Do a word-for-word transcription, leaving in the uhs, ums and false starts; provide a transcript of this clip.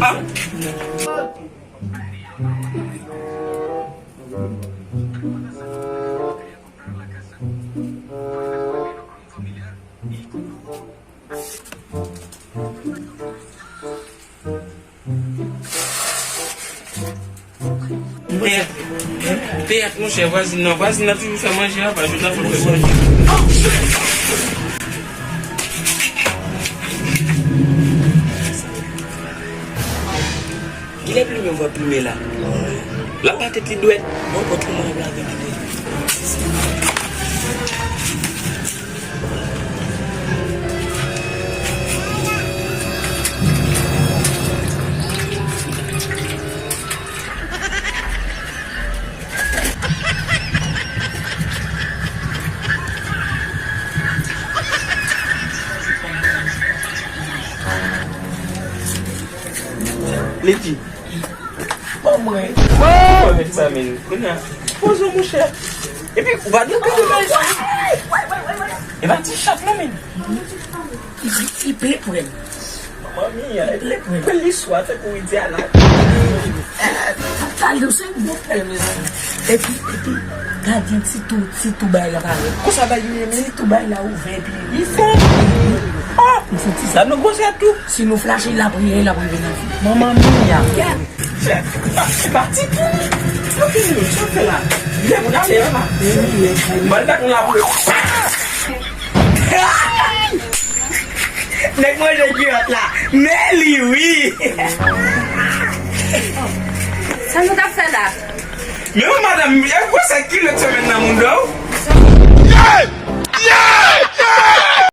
Ah! Teyat, teyat, monchè, vwazin nan, vwazin nan toujou fè manje a, pa jodi a fò l fè manje. Kilè plimen w wè plimen la? L ap ba tèt li dwèt. Bon, bon, plimen w ap lave plimen. Li di, ban mwen. Ban mwen sa, men. Kounye a, poze w, monchè. Epi, ou pa gen pil de bagay sa. E pa ti chat, non, men. Li, li ple pwèl. Manman mia, li ple pwèl. Pwèl li swa, tankou Idiana. Tata, li se bon pwèl, mezanmi. Epi, epi, gade ti tou, ti tou bay la parèt. Konsa bay li ye, men. Ti tou bay la ouvè, epi li fè. Ah! M santi sa. Sa nou gwosè tou. Si nou flache, l ap riye, l ap rive nan vi. Manman mia. Chèf, pa, pa ti pou li. Yo fini, sa fè la. Lè moun ap fè la. Mwen tak la pou. Nèg manje kilòt la. Men li wi. Sa nou t ap fè la? Men wi, madanm, e gwosè kilòt semèn nan moun dò.